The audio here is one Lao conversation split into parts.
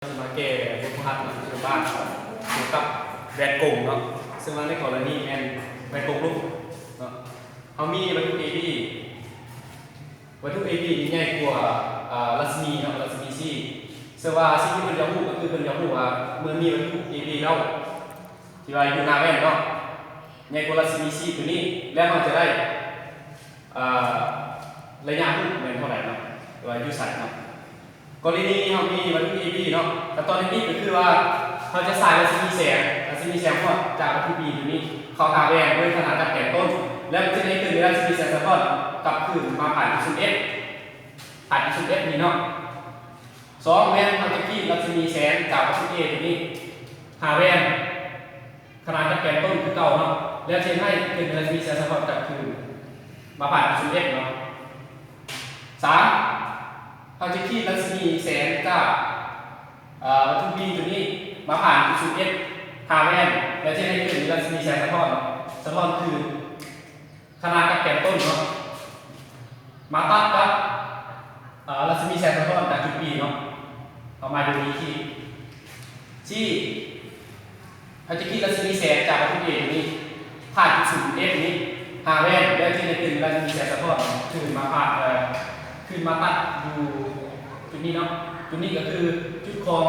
ເຮົາຊິມາແກ້ບົດຝຶກຫັດເນາະ ເຊິ່ງວ່າກ່ຽວກັບແວ່ນກົງເນາະ ເຊິ່ງວ່າໃນກໍລະນີແມ່ນແວ່ນກົງລູກເນາະ ເຮົາມີວັດຖຸ AB ວັດຖຸ AB ນີ້ໃຫຍ່ກວ່າ ອາ ລັດສະໝີເນາະ ລັດສະໝີ C ເຊິ່ງວ່າສິ່ງທີ່ເພິ່ນຢາກຮູ້ກໍຄືເພິ່ນຢາກຮູ້ວ່າເມື່ອມີວັດຖຸ AB ແລ້ວ ທີ່ວ່າຢູ່ໜ້າແວ່ນເນາະ ໃຫຍ່ກວ່າລັດສະໝີ C ຕົວນີ້ ແລ້ວເຮົາຈະໄດ້ ອາ ໄລຍະຮູບແມ່ນເທົ່າໃດເນາະ ຫຼືວ່າຢູ່ໃສເນາະ. ກໍລະນີເຮົາມີວັດຖຸ AB ເນາະ ຂັ້ນຕອນເທັກນິກກໍຄືວ່າ ເຮົາຈະສາຍລັດສະໝີແສງ ລັດສະໝີແສງຮອດຈາກວັດຖຸ B ຕົວນີ້ ເຂົ້າຫາແວ່ນດ້ວຍຂະໜາດກັບແກນຕົ້ນ ແລ້ວມັນຈະໄດ້ເກີດເປັນລັດສະໝີແສງສະທ້ອນກັບຄືນມາຜ່ານຈຸດສູນເອັດ ຜ່ານຈຸດສູນເອັດນີ້ເນາະ. ສອງ ແມ່ນເຮົາຈະຂີດລັດສະໝີແສງຈາກວັດຖຸ A ຕົວນີ້ ຫາແວ່ນ ຂະໜາດກັບແກນຕົ້ນຄືເກົ່າເນາະ ແລ້ວຈະເຮັດໃຫ້ເກີດເປັນລັດສະໝີແສງສະທ້ອນກັບຄືນມາຜ່ານຈຸດສູນເອັດເນາະ. ສາມ ເຮົາຈະຂີດລັດສະໝີແສງຈາກ ເອີ ວັດຖຸ B ຕົວນີ້ມາຜ່ານຈຸດສູນເອັດຫາແວ່ນ ແລ້ວຈະເຮັດໃຫ້ເກີດເປັນລັດສະໝີແສງສະທ້ອນ ສະທ້ອນຄືນ ຂະໜາດກັບແກນຕົ້ນເນາະ ມາຕັດກັບ ເອີ ລັດສະໝີແສງສະທ້ອນຈາກຈຸດ B ເນາະ ເອົາມາຢູ່ທີ່ຂີດ ສີ່ ເຮົາຈະຂີດລັດສະໝີແສງຈາກວັດຖຸ A ຕົວນີ້ ຜ່ານຈຸດສູນເອັດນີ້ຫາແວ່ນ ແລ້ວຈະໄດ້ເປັນລັດສະໝີແສງສະທ້ອນຄືນມາຜ່ານ ເອີ ຄືນມາຕັດຢູ່ຈຸດນີ້ເນາະ ຈຸດນີ້ກໍຄືຈຸດຂອງ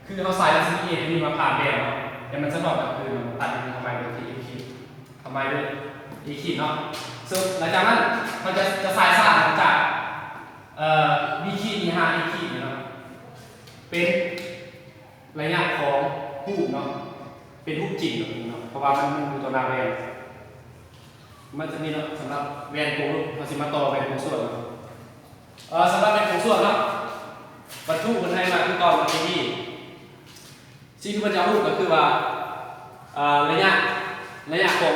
ຄືເຮົາສາຍລັດສະໝີ A ຕົວນີ້ມາຜ່ານແວ່ນເນາະ ແລ້ວມັນສະທ້ອນກັບຄືນ ຕັດຢູ່ນີ້ເຂົ້າໄປໂດຍທີ່ A ຂີດ ເຂົ້າໄປໂດຍ A ຂີດເນາະ ເຊິ່ງຫຼັງຈາກນັ້ນເຮົາຈະ ຈະສາຍສານຈາກ ເອີ B ຂີດນີ້ຫາ A ຂີດນີ້ເນາະ ເປັນໄລຍະຂອງຮູບເນາະ ເປັນຮູບຈິງແບບນີ້ເນາະ ເພາະວ່າມັນ ມັນຢູ່ຕໍ່ໜ້າແວ່ນ ມັນຈະມີເນາະ ສຳລັບແວ່ນກົງລູກ ເຮົາຊິມາຕໍ່ແວ່ນກົງສ່ວນເນາະ. ເອີ ສຳລັບແວ່ນກົງສ່ວນເນາະ ວັດຖຸເພິ່ນໃຫ້ມາຄືເກົ່າ A B ສິ່ງທີ່ເພິ່ນຢາກຮູ້ກໍຄືວ່າ ເອີ ໄລຍະ ໄລຍະຂອງ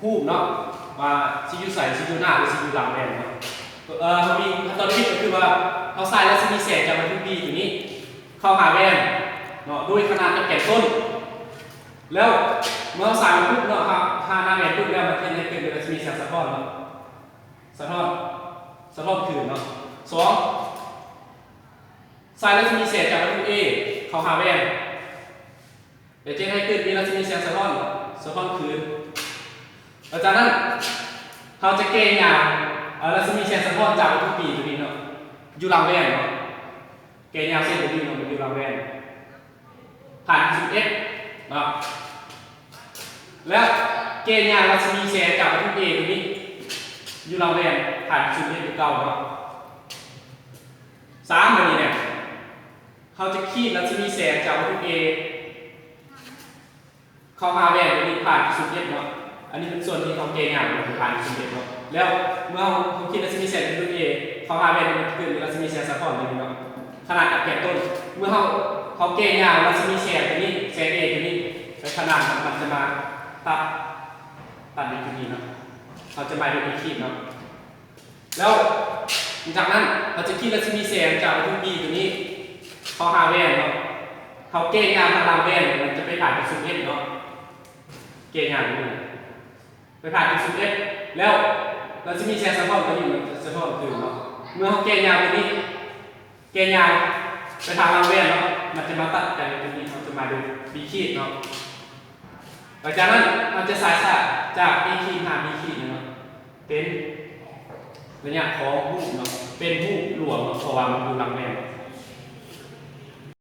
ຮູບເນາະ ວ່າຊິຢູ່ໃສ ຊິຢູ່ໜ້າ ຫຼື ຊິຢູ່ຫຼັງແວ່ນເນາະ. ເອີ ເຮົາມີຂັ້ນຕອນທີ່ຜິດກໍຄືວ່າ ເຮົາສາຍລັດສະໝີແສງຈາກວັດຖຸ B ຕົວນີ້ເຂົ້າຫາແວ່ນເນາະ ໂດຍຂະໜາດກັບແກນຕົ້ນ ແລ້ວເມື່ອເຮົາສາຍມັນປຸບເນາະ ຫາ ຫາໜ້າແວ່ນປຸບແລ້ວ ມັນເຮັດໃຫ້ເກີດເປັນລັດສະໝີແສງສະທ້ອນເນາະ ສະທ້ອນ ສະທ້ອນຄືນເນາະ. ສອງ ສາຍລັດສະໝີແສງຈາກວັດຖຸ A ເຂົ້າຫາແວ່ນ ແລ້ວຈະເຮັດໃຫ້ເກີດມີລັດສະໝີແສງສະທ້ອນ ສະທ້ອນຄືນ. ຫຼັງຈາກນັ້ນ ເຮົາຈະແກ່ຍາວ ເອີ ລັດສະໝີແສງສະທ້ອນຈາກວັດຖຸ B ຕົວນີ້ເນາະ ຢູ່ຫຼັງແວ່ນເນາະ ແກ່ຍາວເສັ້ນຕົວນີ້ເນາະ ມັນຢູ່ຫຼັງແວ່ນ ຜ່ານຈຸດເອັດເນາະ ແລ້ວແກ່ຍາວລັດສະໝີແສງຈາກວັດຖຸ A ຕົວນີ້ ຢູ່ຫຼັງແວ່ນ ຜ່ານຈຸດເອັດຄືເກົ່າເນາະ. ສາມ ບາດນີ້ເນຍ ເຮົາຈະຂີດລັດສະໝີແສງຈາກວັດຖຸ A ເຂົ້າຫາແວ່ນຕົວນີ້ ຜ່ານຈຸດສູນເອັດເນາະ ອັນນີ້ເປັນສ່ວນທີ່ເຮົາແກ່ຍາວ ຜ່ານຈຸດສູນເອັດເນາະ ແລ້ວເມື່ອເຮົາ ເຮົາຂີດລັດສະໝີແສງຈາກວັດຖຸ A ເຂົ້າຫາແວ່ນ ມັນຈະເກີດເປັນລັດສະໝີແສງສະທ້ອນຕົວນີ້ເນາະ ຂະໜາດກັບແກນຕົ້ນ ເມື່ອເຮົາ ເຮົາແກ່ຍາວລັດສະໝີແສງຕົວນີ້ ແສງ A ຕົວນີ້ ໄປຂະໜາດມັນ ມັນຈະມາຕັດ ຕັດຢູ່ຈຸດນີ້ເນາະ ເຮົາຈະໝາຍດ້ວຍ A ຂີດເນາະ. ແລ້ວຫຼັງຈາກນັ້ນ ເຮົາຈະຂີດລັດສະໝີແສງຈາກວັດຖຸ B ຕົວນີ້ ເຂົ້າຫາແວ່ນເນາະ ເຮົາແກ່ຍາວທາງຫຼັງແວ່ນ ມັນຈະໄປຜ່ານຈຸດສູນເອັດເນາະ ແກ່ຍາວນີ້ໄປຜ່ານຈຸດສູນເອັດ ແລ້ວລັດສະໝີແສງສະທ້ອນຕົວນີ້ ມັນຈະສະທ້ອນຄືນເນາະ ເມື່ອເຮົາແກ່ຍາວຕົວນີ້ ແກ່ຍາວໄປທາງຫຼັງແວ່ນເນາະ ມັນຈະມາຕັດກັນຢູ່ຕົງນີ້ ເຮົາຈະໝາຍດ້ວຍ B ຂີດເນາະ. ຫຼັງຈາກນັ້ນ ເຮົາຈະສາຍສານຈາກ A ຂີດຫາ B ຂີດເນາະ ເປັນໄລຍະຂອງຮູບເນາະ ເປັນຮູບລວມເນາະ ເພາະວ່າມັນຢູ່ຫຼັງແວ່ນເນາະ